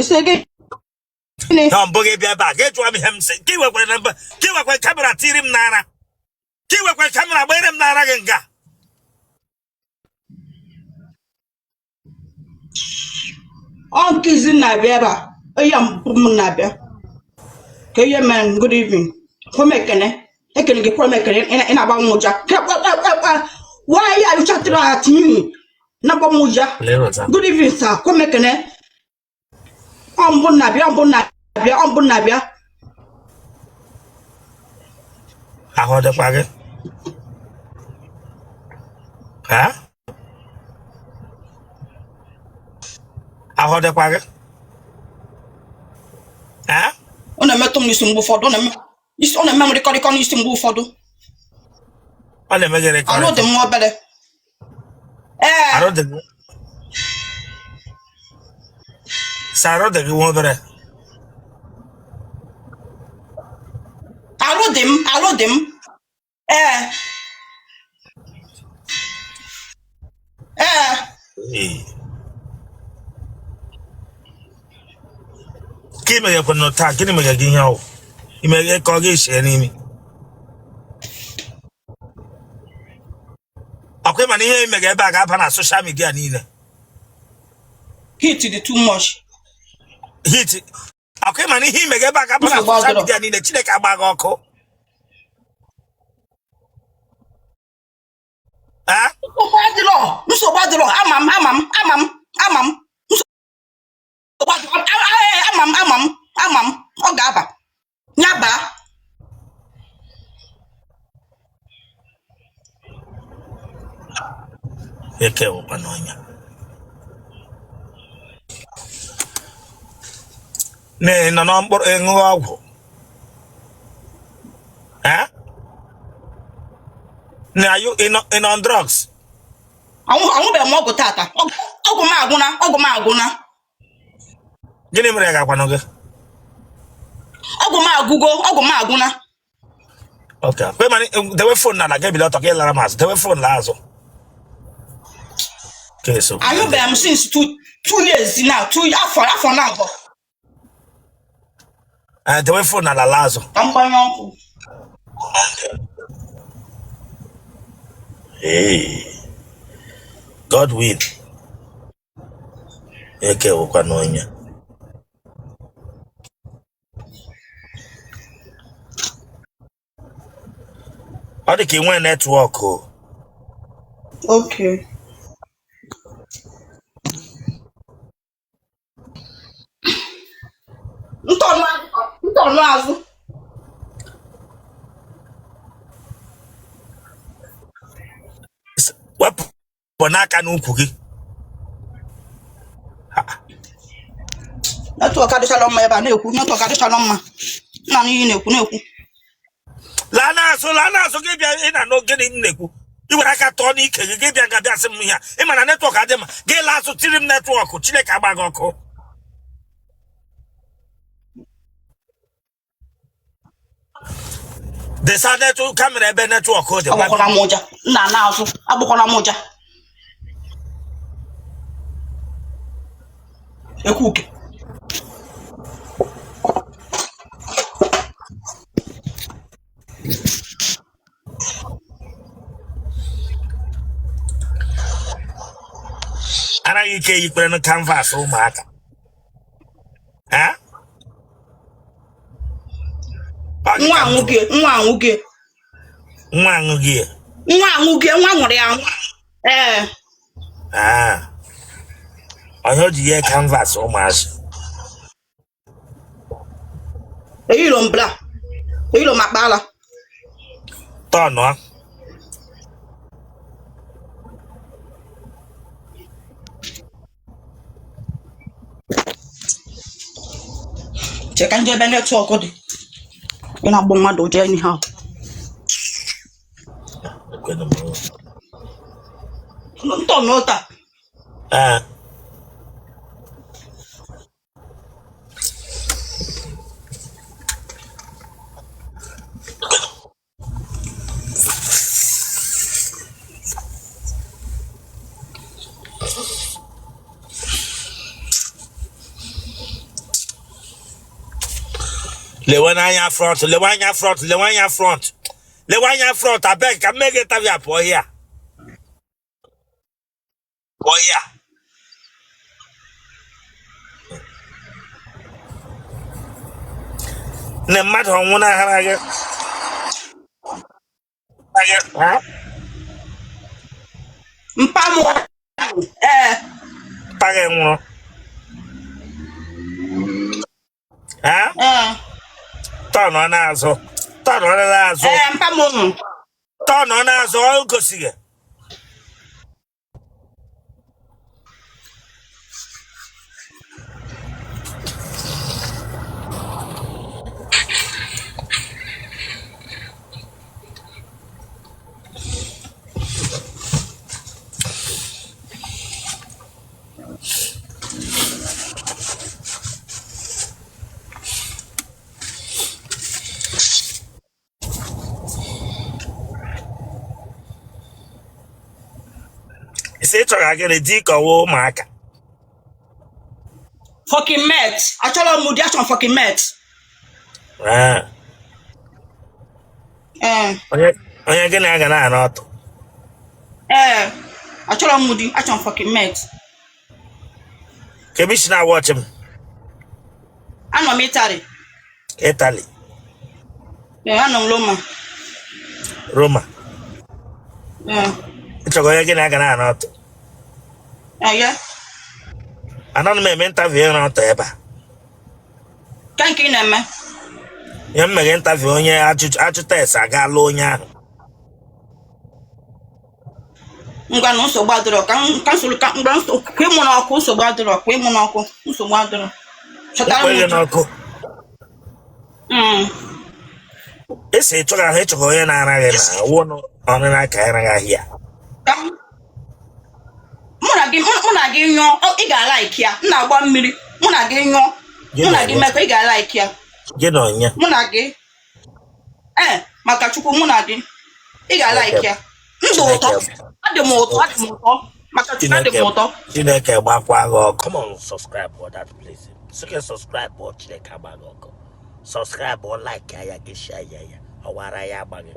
Isi gịnị? Na mbụ gị bịa ebe a, gị jụọ m ihe m sị ka ị wekwara na mba, ka ị wekwara camera tiri m n'ara, ka ị wekwara camera gbanyere m n'ara gị nga. Ọ nke izi na-abịa ebe a, onye mbụ m na-abịa. Ka ihe mere, good evening. Kwe m ekene. Ekene gị, kwe m ekene, ị na-agba m ụja. Why are you chatting at me? Na-agba m ụja. Good evening, sir. Kwe m ekene. Ọ mbụ na-abịa, ọ mbụ na-abịa, ọ mbụ na-abịa. Ahụ ọ dịkwa gị? Ha? Ahụ ọ dịkwa gị? Ha? Ọ na-emetụ m n'isi mgbe ụfọdụ, ọ na-eme m rịkọrịkọ n'isi mgbe ụfọdụ. Ọ na-eme gị rịkọrịkọ? Arụ dị m nwa obere. Ee. Arụ dị gị? Sị arụ dị gị nwa obere? Arụ dị m, arụ dị m. Ee. Ee. Ee. Ka ị meghekwanụ taa, gịnị meghe gị ihe ọwụ? Imeghe ka ọ ga-eshie n'imi. Ọkwa ịma na ihe imeghe ebe a ga-aba na social media niile. Heat dị too much. Heat. Ọkwa ịma na ihe imeghe ebe a ga-aba na Nsogbu social adịrọ. media niile, Chineke agba gị ọkụ. Ah? Nsogbu adịrọ, nsogbu adịrọ, ama m, ama m, ama m, ama m. Nsogbu adịrọ, ama m, ama m, ama m, ọ ga-aba. Ya baa. Eke wụkwa n'ọnya. Na ị nọ na mkpụrụ ịṅụ ọgwụ. Eh? Na you ị nọ on drugs? Aṅụbeghị m ọgwụ tata. Ọgwụ m agwụna, ọgwụ m agwụna. Gịnị mere ya gakwanụ gị? Ọgwụ m agwụgo, ọgwụ m agwụna. Okay. Kwe mana dewe phone n'ala gị ebili ọtọ ka ị lara m azụ. Dewe phone laa azụ. Ka eso. Aṅụbeghị m since 2 years now, two afọ na abụọ. Eh, dewe phone n'ala laa azụ. Ka m gbanye ọkụ. Hey. Godwin. Eke wụkwa n'onye. Ọ dị ka ị nwee network o. Okay. Ntọnụ azụ. Wepụ n'aka n'ukwu gị. Network adịchala mma ebe a na-ekwu, network adịchala mma. Nna m iyi na-ekwu na-ekwu. Laa n'azụ, laa n'azụ gị bịa ị na-anụ gịnị m na-ekwu. I were aka tọọ n'ike gị, gị bịa nga bịa sị m ihe a. Ị ma na network adị mma, gị laa azụ tiri m network, Chineke agba gị ọkụ. Desa network camera ebe network dị. Agbakọla m ụja, nna na-azụ, agbakọla m ụja. Ekwuke. Anaghị ike yikpere na canvas ụmụaka. Ha? Ọ gị Nwa ka m jụrụ. aṅụghị, nwa aṅụghị. Nwa aṅụghị ya. Nwa aṅụghị, nwa ṅụrụ ya aṅụ. Ee. Ah. Onye o ji ye canvas ụmụazị. Eyiro m bra. Eyiro m akpa ala. Tọnụọ. Chee ka m jee ebe network dị. Ị na-agbọ mmadụ ụjọ anyhow. Ekwenụ m. Ntọnụ taa. Ee. Lewe n'anya front, lewe anya front, lewe anya front, lewe anya front. Abeg, ka m mee gị interview pụọ here, pụọ here. Nne mmadụ ọ nwụnahara gị? Ha? Mpa m, ee. Mpa gị nwụrụ? Ha? Ee. Tọnụ n'azụ, tọnụ n'azụ. Ee, mpa m nwụrụ. Tọnụ n'azụ, ọ gosighị. Sị ị chọrọ gịnị, di ka ọ wụ ụmụaka? Fucking mate. Achọrọ m di, achọrọ m fucking mate. Ah. Ee. Onye gị na ya ga na-arụ ọtụ. Ee, achọrọ m di, achọrọ m fucking mate. Kee ebe i si na-awatch m? Anọ m Italy. Italy? Ee, anọ m Roma. Roma? Ee. Ị chọrọ onye gị na ya ga na-arụ ọtụ? Ee, ya. Anaghị m eme interview ịrụ ọtụ ebe a. Ka nke ị na-eme? Ihe m mere interview onye ajụ test aga lụọ onye ahụ. Ngwa na nsogbu adịrọ, ka m ka nsogbu ka ngwa nsogbu kwa ịmụ n'ọkụ, nsogbu adịrọ, kwa ịmụ n'ọkụ, nsogbu adịrọ, chọtara m Ekweghị uju. N'ọkụ. Ị sị ị chọrọ ahụ, ị chọrọ onye na-ara gị na awụ ọnụ na ka araghị ahịa. Ka mụ na gị nyụọ, ị ga-alike ya. M na-agba mmiri, mụ na gị nyụọ, Gị mụ na na gị onye? mekọ, ị ga-alike ya. Gị na onye? Mụ na gị, ee, maka Chukwu, mụ na gị, ị ga-alike ya. Ndụ ụtọ, adị m ụtọ, adị m ụtọ, maka Chukwu, adị m ụtọ. Chineke gbakwa gị ọkụ. Come on, subscribe for that place. Sị gị subscribe ọ, Chineke agba gị ọkụ. Subscribe ọ, like ya, gị share ya, ya ọwara ya agba gị.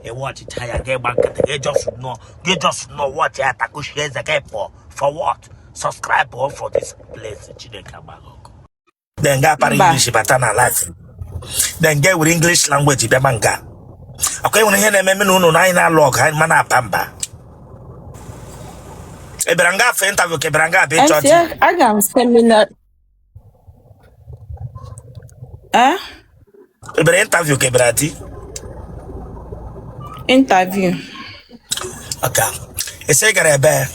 Ị watchịcha ya, gị gba nkịtị, gị just nọ, gị just nọ watch ya, takushie eze gị pụọ. For what? Subscribe ọ for this place. Chineke agba gị ọkụ. Then ga para Mba. English bata na life, then ga were English language bịa ma nga akwa enwere ihe na-eme na unu na anyị na-alụ ọgụ, anyị ma na-aba mba. Ị bịara nga afọ interview ka ị bịara nga abịa ịchọ MC, di? aga m seminar. Eh? Ị bịara interview ka ị bịara di? Interview. Okay, ị sị ị gara ebe?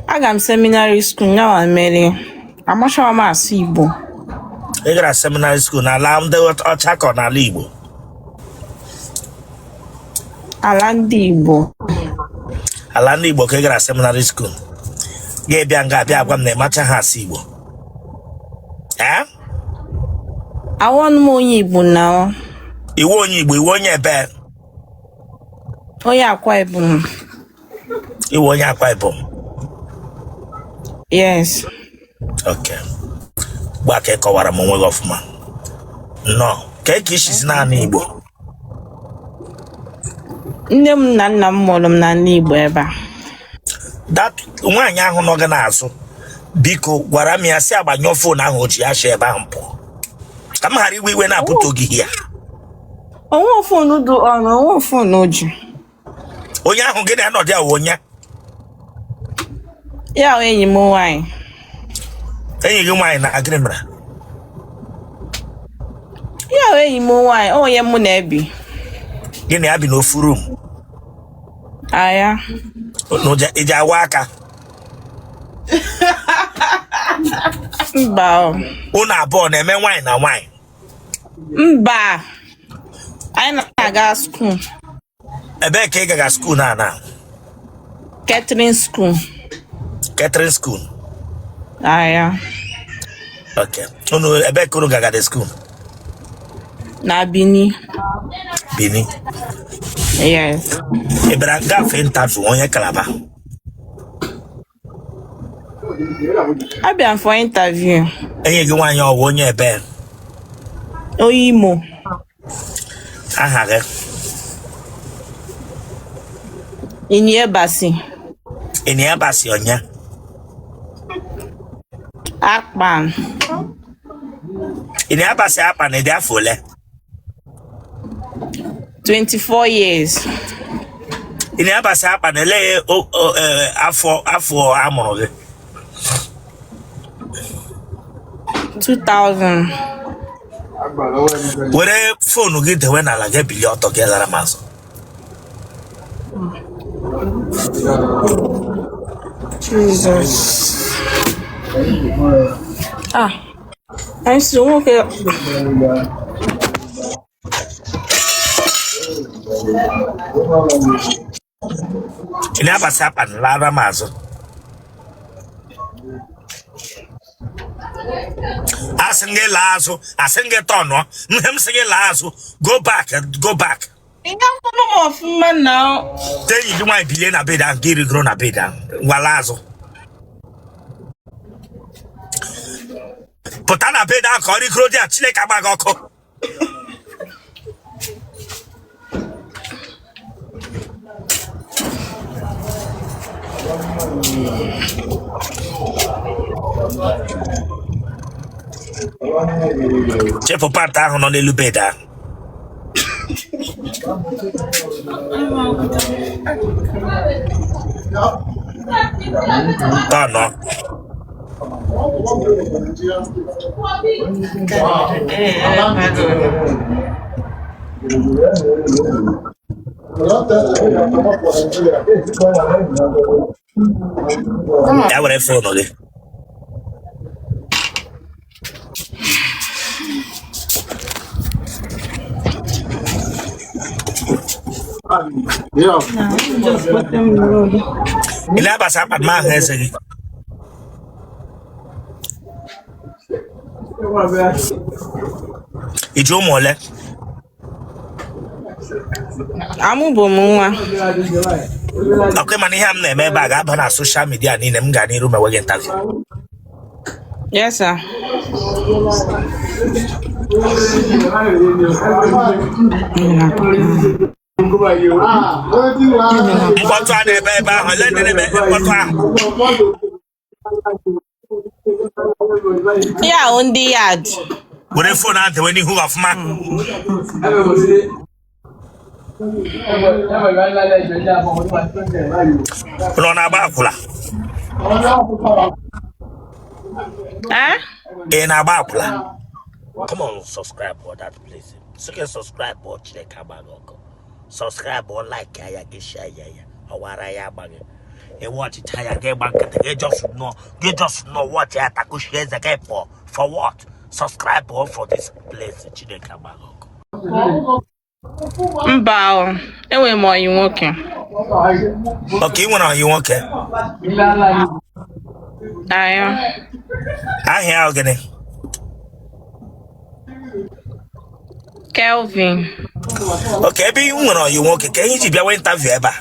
Aga m seminary school, nyawa mere. Amachaghị m asụ Igbo. Ị gara seminary school n'ala ndị ọcha ka ọ n'ala Igbo? Ala ndị Igbo. Ala ndị Igbo ka ị gara seminary school, gị bịa nga abịa agwa m na ị machaghị asụ Igbo, ee? Awụghị m onye Igbo na. Ị wụ onye Igbo? Ị wụ onye ebe? Onye Akwa Ibom. Ị wụ onye Akwa Ibom? Yes. Okay, gba ka ị kọwara m onwe gị ọfụma nnọọ. Ka ka i sizi na-anụ Igbo? Nne m na nna m mụrụ m n'ala Igbo ebe a. That nwaanyị ahụ nọ gị n'azụ, biko gwara m ya sị agbanyụọ phone ahụ o ji, ya shi ebe ahụ pụọ ka m ghara iwe iwe na-apụta ogige ya. O nwe phone dị ọnụ, o nwe phone o ji. Onye ahụ gị na-anọdụ ya wụ onye? Ya wụ enyi m nwaanyị. Enyi gị nwaanyị na gịnị mere? Ya wụ enyi m nwaanyị, onye mụ na-ebi. Gị na ya bi n'ofu room? Aya. Ị ji awa aka? Mba o. Unu abụọ na-eme nwaanyị na nwaanyị? Mba. Anyị na-aga school. Ebee ka ị gaga school na ana? Catering school. Catering school? Aya. Okay, unu ebee ka unu gaga the school? Na Bini. Bini? Yes. Ị bịara gafe interview onye Calabar? Abịa m for interview. Enyi gị nwaanyị ọ wụ onye ebe? Onye Imo. Aha gị? Iniebasi. Iniebasi onye? Akpan. Iniebasi Akpan, ị dị afọ ole? 24 years. Iniebasi Akpan, elee afọ a mụrụ gị? 2000. Were phone gị dewe n'ala, gị bilie ọtọ, gị lara m azụ. Jesus. Ah, anyị si nwoke. Iniebasi Akpan, lara m azụ. Asị m gị laa azụ, asị m gị tọnụọ ihe m sị gị laa azụ. Go back, go back. Ị ga-akwụrụ m ọfụma na. Te enyi gị nwaanyị bilie na bed ahụ, gị rigoro na bed ahụ. Ngwa, laa azụ, pụta na bed ahụ ka ọ rigoro dị a. Chineke agba gị ọkụ. Chepụ pant ahụ nọ n'elu bed ahụ. Tọnụ. Ya were phone gị. Iniebasi Akpan, m ahụ eze gị. I ji ụmụ ole? Amụbụ m nwa. Ọkwa mana ihe a m na-eme ebe a ga-aba na social media niile. M ga n'iru mewe gị interview. Yes, sir. Mkpọtụ a na-ebe ebe ahụ, ele ndị na-eme mkpọtụ ahụ? Ya ahụ ndị yard. Were phone ahụ dewe n'ihu gị ọfụma. Ụlọ na-agba akwụla? Eh? Ị na-agba akwụla? Come on, subscribe for that place. Sị subscribe ọ, Chineke agba gị ọkụ. Subscribe ọ, like ya, gị share ya, ya ọwara ya agba gị. Ị watchịcha ya, gị gba nkịtị, gị just nọ, gị just nọ watch ya, takushi eze gị pụọ. For what? Subscribe ọ for this place. Chineke agba gị ọkụ. Mba o, enwere m ọyị nwoke. Okay, ị nwere ọyị nwoke? Aya. Aha ya gịnị? Kelvin. Okay, ebe ị nwere ọyị nwoke, ka ihe iji bịawa interview ebe a?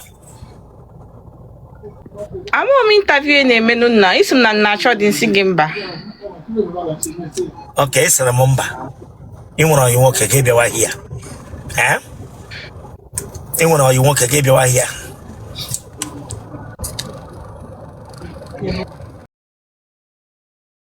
Amaghị m interview na-emenụ nna. Isi m na nna achọ dị nsị gị mba. Okay, ị sịrị m mba. Ị nwere ọyị nwoke, ka ị bịawa here? Eh? Ị nwere ọyị nwoke, ka ị bịawa here?